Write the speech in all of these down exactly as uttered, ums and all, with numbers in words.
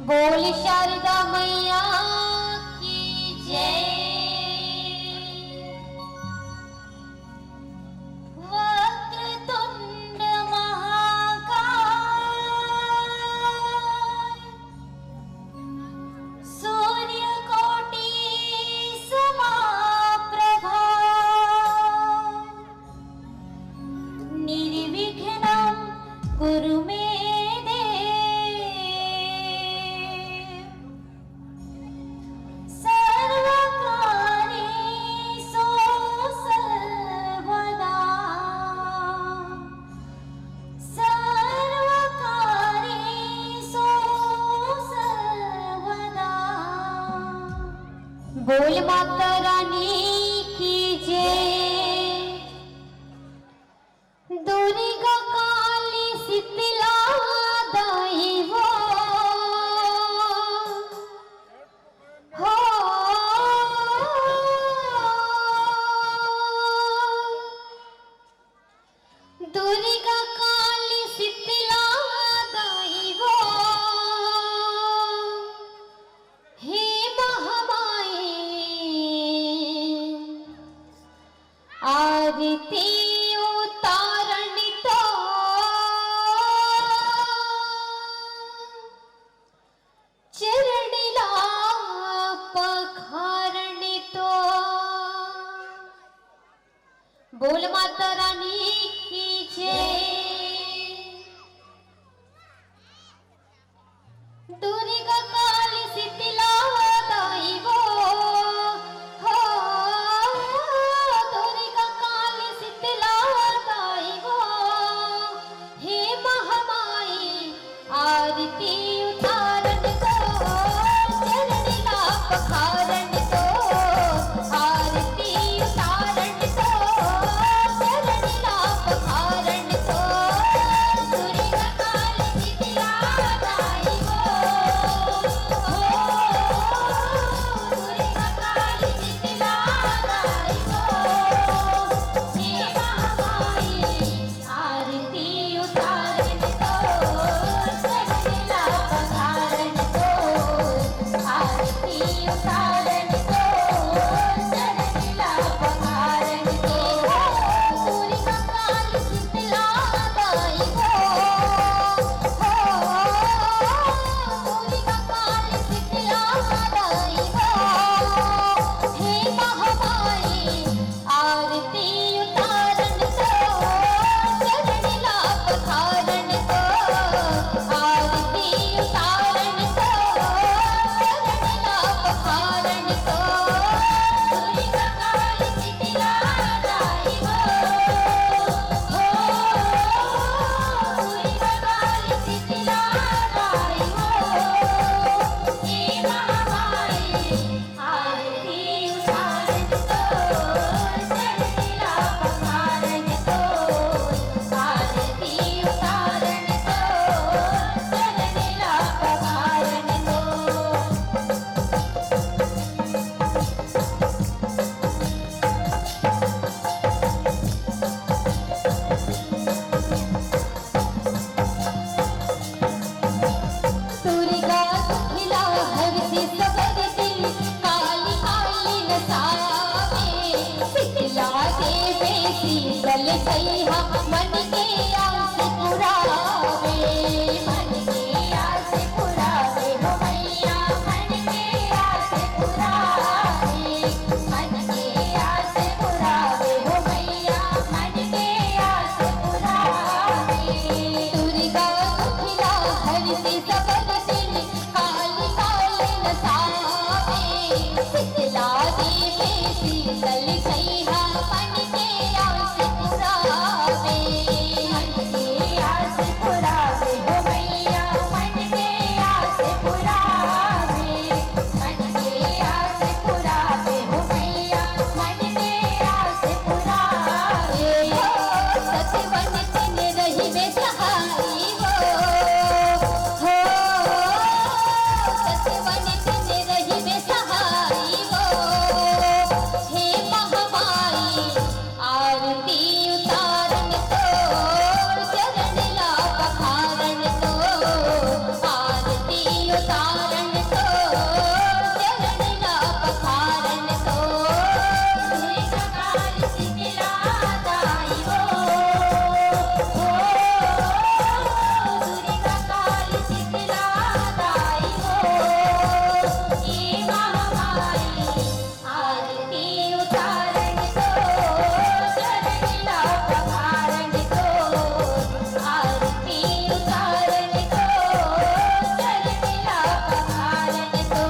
बोल शारदा मैया की जय। वक्रतुंड महाकाय, सूर्यकोटि समाप्रभा, निर्विघ्नं कुरु मे देव। सर्वकार्येषु सर्वदा, सर्वकार्येषु सर्वदा। बोल माता रानी की जय। दुर्गा काली शीतला दाई वो। हो। दुर्गा काली शीतला दाई वो। हे महामाई, आरती उतारण तो, चरण ला पखारण तो। बोल माता रानी की जय। दुर्गा काली शीतला दाई वो, हो, दुर्गा काली शीतला दाई वो, हे महामाई, आरती उतारण तो, चरण ला पखारण तो, आरती उतारण तो, चरण ला पखारण तो। दुर्गा काली शीतला दाई वो, हो, दुर्गा काली शीतला दाई वो, हे महामाई, आरती उतारण तो, चरण ला पखारण तो, आरती उतारण तो, चरण ला पखारण तो। दुर्गा काली शीतला दाई वो, हो, दुर्गा काली शीतला दाई वो, हे महामाई, आरती उतारण तो, चरण ला पखारण तो, आरती उतारण तो, चरण ला पखारण तो। दुर्गा काली शीतला दाई वो, हो, दुर्गा काली शीतला दाई वो, हे महामाई, आरती उतारण तो, चरण ला पखारण तो, आरती उतारण तो, चरण ला पखारण तो। दुर्गा दुखिला हरसी सबरती, काली काली नसावे। शीतला देवे शीतल सैहा, मन के आस पुरावे। मन के आस पुरावे हो मैया, मन के आस पुरावे। मन के आस पुरावे हो मैया, मन के आस पुरावे। दुर्गा दुखिला हरसी सबरती, काली काली नसावे। शीतला देवे शीतल सैहा, मन के आस पुरावे। मन के पखारन तो, चरण ला पखारन तो, दुर्गा काली शीतला दाई हो, हो, दुर्गा काली शीतला दाई हो, हे महामाई। आरती उतारन तो, चरण ला पखारन तो, आरती उतारन तो, चरण ला पखारन तो।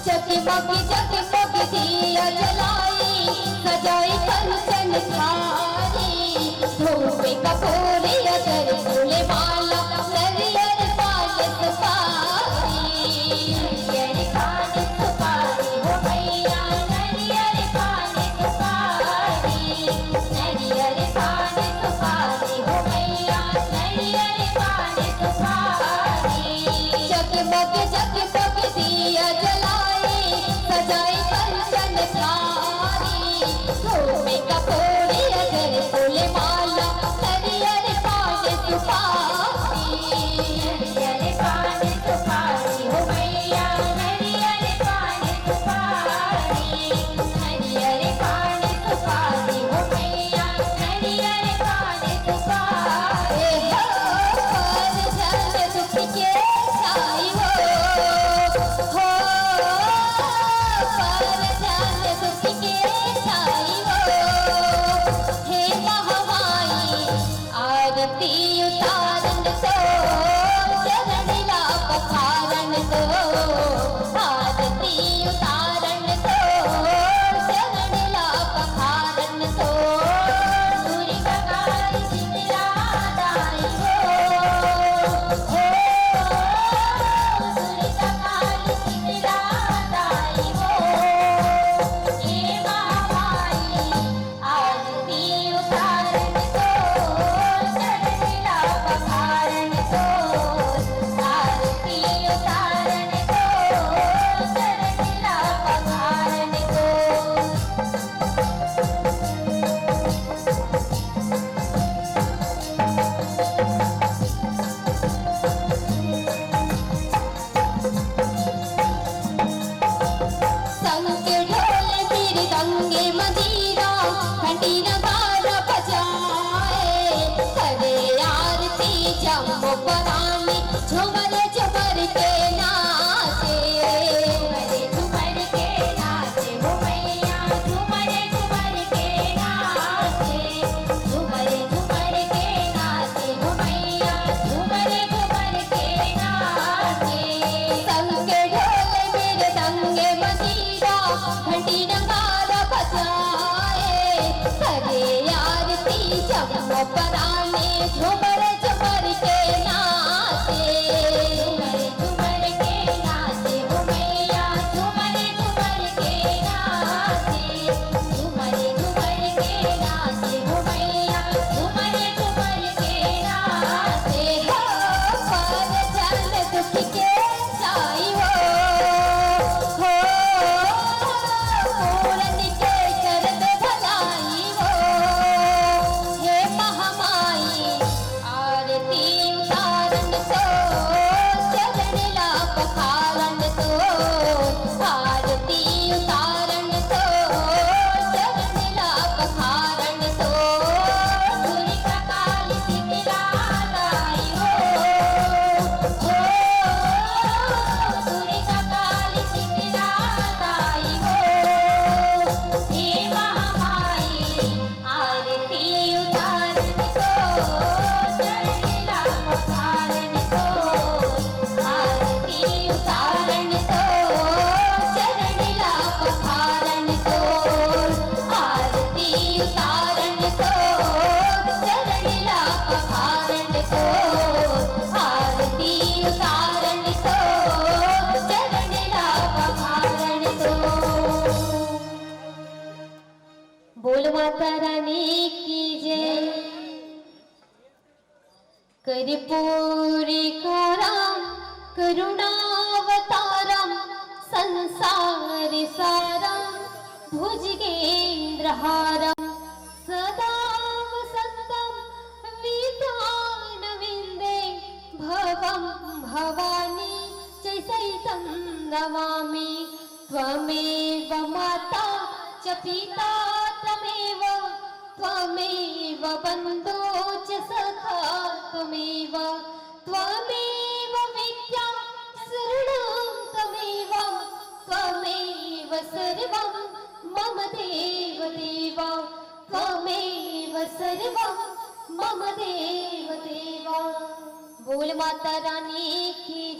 जगमग जगमग दिया जलाई, सजाई कंचन थारी। धूप कपूर अगर फूल माला, नरियर पान सुपारी। नरियर पान सुपारी हो भैया, नरियर पान सुपारी। नरियर पान सुपारी हो भैया, नरियर पान सुपारी। जगमग जगमग दिया जलाई, सजाई कंचन थारी। धूप कपूर अगर फूल माला, नरियर पान सुपारी। नरियर पान सुपारी हो भैया, नरियर पान सुपारी। नरियर पान सुपारी हो भैया, नरियर पान सुपारी। हो, पर जन दुख के छाई हो, हो, पर जन दुख के छाई हो, हे महामाई। आरती उतारन तो, चरण ला पखारन तो, आरती उतारन तो, चरण ला पखारन तो, दुर्गा काली शीतला दाई हो, हो, दुर्गा काली शीतला दाई हो, हे महामाई। आरती उतारन तो, चरण ला पखारन तो, आरती उतारन तो, चरण ला पखारन तो। शंख ढोल मृदंग मंजीरा, घंटी नगाड़ा बजाए, करे आरती जम्मो परानी, झूमर झूमर के नाचे। झूमर झूमर के नाचे हो मैया, झूमर झूमर के नाचे। झूमर झूमर के नाचे हो मैया, झूमर झूमर के नाचे। शंख ढोल मृदंग मंजीरा, घंटी नगाड़ा बजाए, करे आरती जम्मो परानी, झूमर झूमर के नाचे। झूमर झूमर के नाचे हो मैया, झूमर झूमर के नाचे। झूमर झूमर के नाचे हो मैया, झूमर झूमर के नाचे। हो, पर जन दुख के छाई हो, हो, पूरन के कर दे भलाई हो, हे महामाई। आरती उतारन तो, चरण ला पखारन तो, आरती उतारन तो, चरण ला पखारन तो, दुर्गा काली शीतला दाई हो, हो, दुर्गा काली शीतला दाई हो, हे महामाई। आरती उतारन तो, चरण ला पखारन तो, आरती उतारन तो, चरण ला पखारन तो, आरती उतारन तो, चरण ला पखारन तो, आरती उतारन तो, चरण ला पखारन तो। बोल माता रानी की जय। कर्पूरी कारा करुणावतारा सं संसारसारं भुजगेन्द्रहारं सदा वसन्तं वितानविन्दे भवं भवानी च सहितं नमामि। त्वमेव माता च पिता त्वमेव त्वमेव बन्धो च सखा त्वमेव त्वमेव विद्या शरणं त्वमेव त्वमेव सर्वं मम देव देव त्वमेव सर्वं मम देव देव। बोल माता रानी की